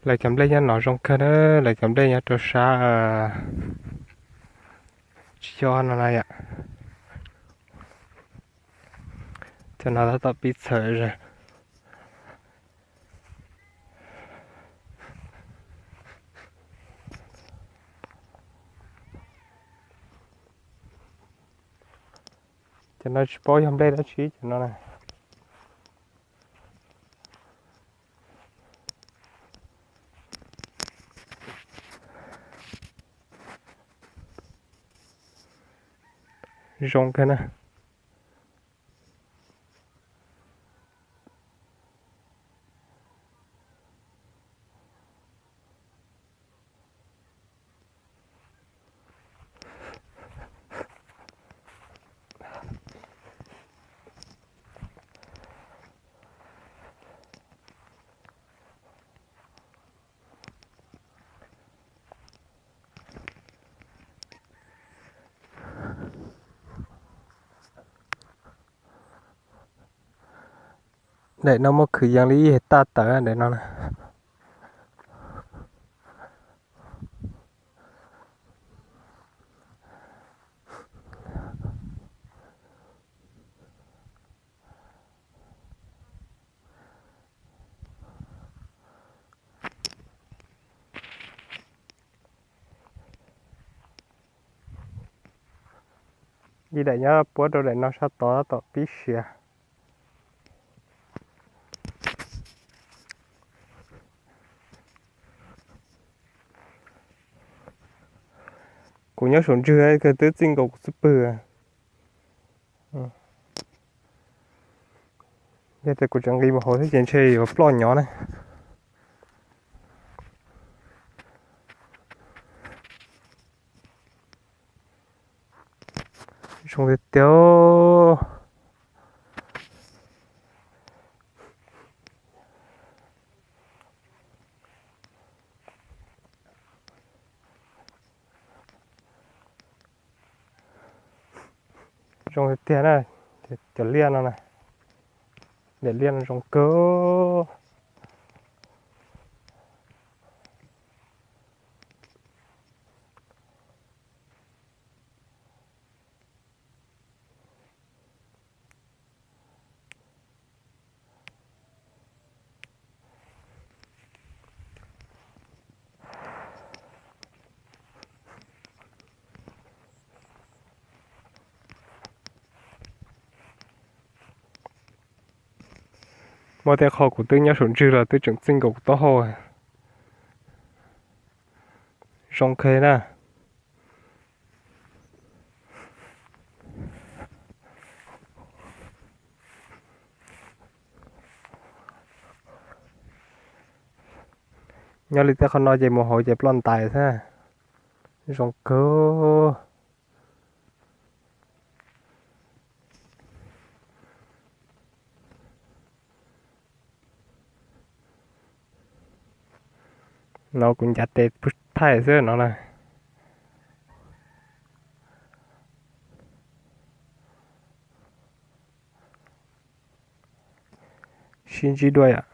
Lawv cov nplej nyob no zoo kawg na, lawv cov nplej nyob rau sab tsis yog no na yom. Cov no tab tom pib txhawv zog. Cov no tsis paub yog nplej dab tsi cov no na. Zoo kawg na. Daim no muaj kwv yees li ib hais taj tawv daim no na. Ib daim nyob puab rau daim no sab tod tab tom pib siav. Kuv nyob saum ntswg kawg twb txij nkaus kuv xub pwg. Yog tias kuv tseem nqis mus hauv thiab ces ntshe yuav ploj nyob na. Zoo tiag tiag. Zoo tiag tiag na, cov liaj no na, daim liaj no zoo kawg. Muaj tej qho kuv twb nyob saum ntswg los twb tseem txij nkaus kuv taub hau. Zoo kawg na. Nyob li tej qhov no ces mus hauv ces ploj ntais xwb. Zoo kawg. No kuv ncav tes pw thaij xwb no na. Sib ntsib dua yom.